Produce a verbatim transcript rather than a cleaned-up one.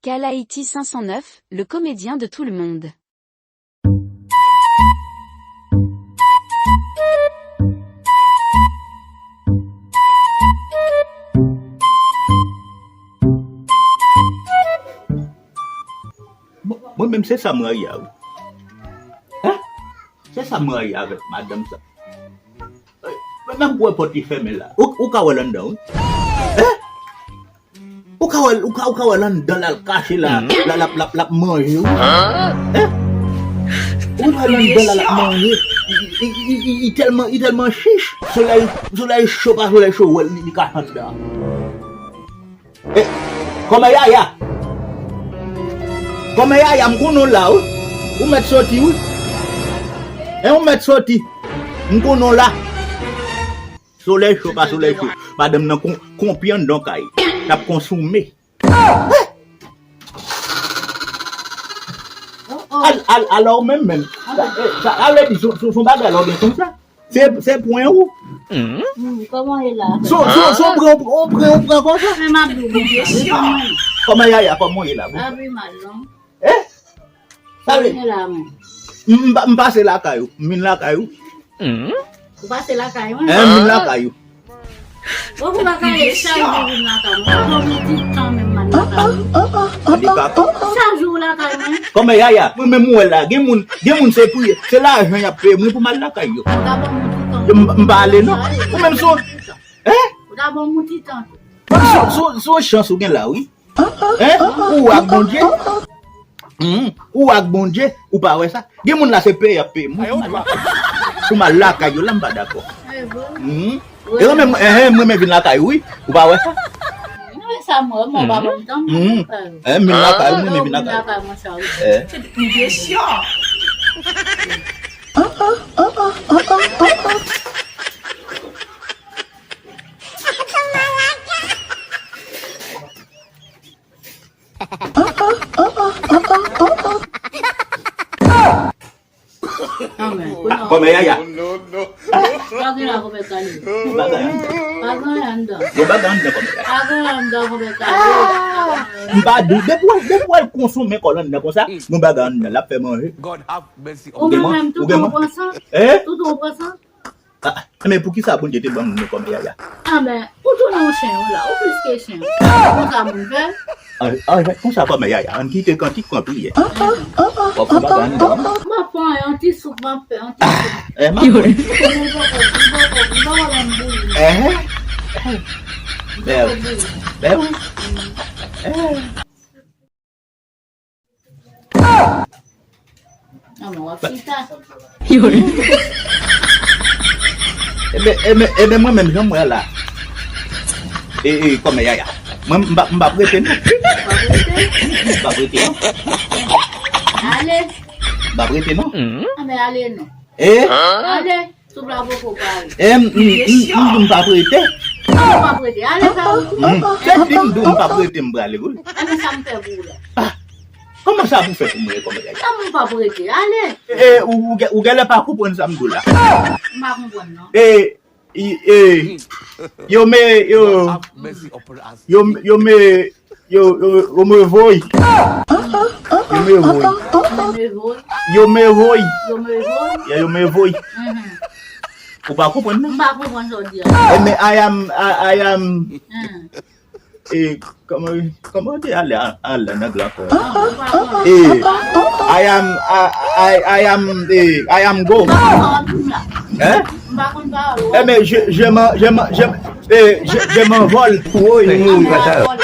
Kalaiti cinq cent neuf, le comédien de tout le monde. Mwen, mwen menm se sa m rayi a wi. Hein? Se sa m rayi avèk madanm sa. Menm pou pòt li fèmen la. Ou, ou ka wè l anndan wi. Hein? Ou ka wè, ou ka, ou ka wè l anndan la, l al kache la, la, l ap, l ap, l ap manje wi. Hein? Ou ka wè l anndan la, l ap manje. Li, li, li, li, li tèlman, li tèlman chich. Solèy, solèy cho pa solèy cho, ou wè l, li, li kache anndan. Eh, kòmè Yaya. Kòmè Yaya, m konnen w la wi. Ou mèt soti wi. Eh, ou mèt soti. M konnen w la. Solèy cho pa solèy cho. Madanm nan kon, konpyann donk ay. T ap konsome. Al, al, alò ou menm menm. Sa, eh, sa, sa vle di, se, se, se yon bagay la ou gen konsa. Se, se pwen ou. Hmm, kòman w ye la? Se, se, se yon pran, yon pran, yon pran konsa. Men m ap di w konsa. Kòman Yaya, kòman w ye la? Ap pi mal non. Eh? Sa vle? Mwen la, mwen. M, m pa, m pase lakay ou. M vin lakay ou. Ou pase lakay mwen? Eh, m vin lakay ou. Bon, pou lakay, chak jou vin lakay mwen. Bon, m di tan menm m al lakay ou. Chak jou ou lakay mwen. Kòmè Yaya, mwen menm ou wè la, gen moun, gen moun se priye, se lajan y ap peye mwen pou m al lakay yo. Ou ta ban m yon ti tan. M, m pa ale non. Ou menm se yon, hein? Ou ta ban m yon ti tan. Bon, se, se, se yon chans ou gen la wi. Hein? Ou ak Bondye? Hmm, ou ak Bondye, ou pa wè sa? Gen moun la se peye y ap peye mwen pou m al lakay, pou m al lakay yo, la m pa dakò. Hmm. E mwen menm, eh, eh, mwen menm vin lakay ou wi, ou pa wè sa? Mwen sa mwen, mwen pa ban m tan. Hmm. Eh, m vin lakay ou, mwen menm vin lakay ou. Eh. Kòmè Yaya. Pa gen la kòmè Kale. Bagay anndan. Pa gen anndan. Gon bagay anndan kòmè Yaya. Pa gen anndan kòmè Kale. M pa di w, depi w al, depi w al konsome kò l anndan konsa, gon bagay anndan, l ap fè manje. Ou gen menm, tout ou pran san. Eh? Tout ou pran san. Ah, men poukisa Bondye te ban m nou kòm Yaya? Ah, men, ou tounen yon chen, ou la, ou plis ke chen. Konsa moun fè. Ah, ah, konsa kòm Yaya, ann kite kantik pran priyè. W ap fè bagay anndan. M ap pran yon ti soup, m ap fè yon ti soup. Eh, m ap pran. M poko, m poko, m poko nan bouyi. Eh, eh. Ben, ben wi. Eh. Ah, men w ap chita. Ebyen, ebyen, ebyen, mwen menm, jan m wè la. E, e, kòmè Yaya. Mwen, m pa, m pa prete, non. M pa prete? M pa prete, non. Ale. M pa prete, non. Ah, men ale, non. E? Ale. Soup la poko pare. E, m, m, m, m di m pa prete. Ou pa prete. Ale sa ou. Hmm. Se di m di w m pa prete, m prale, wi. Ebyen, sa m fè pou ou la? Ah, kòman sa pou fè pou mwen, kòmè Yaya? Sa m pa prete. Ale. E, ou, ou, gen- ou genlè pa konprann sa m di w la. M pa konprann, non. E, i- e, yo me, yo, yo, yo me, yo, yo, yo me voy. Yo me voy. Yo me voy. Yo me voy. Yo me voy. Ya, yo me voy. Mhm. Ou pa konprann, non? M pa konprann sa w di a. E, men I am, I, I am, Hmm. e, kòman, kòman w te ale a, a la nan gran kò? Ah, m pa konn. E, I am, I, I, I am, e, I am go. M pa konn pawòl. Hein? M pa konn pawòl. E, men, je, je m'en, je m'en, je, e, je, je m'envole. Woy, nou, pata.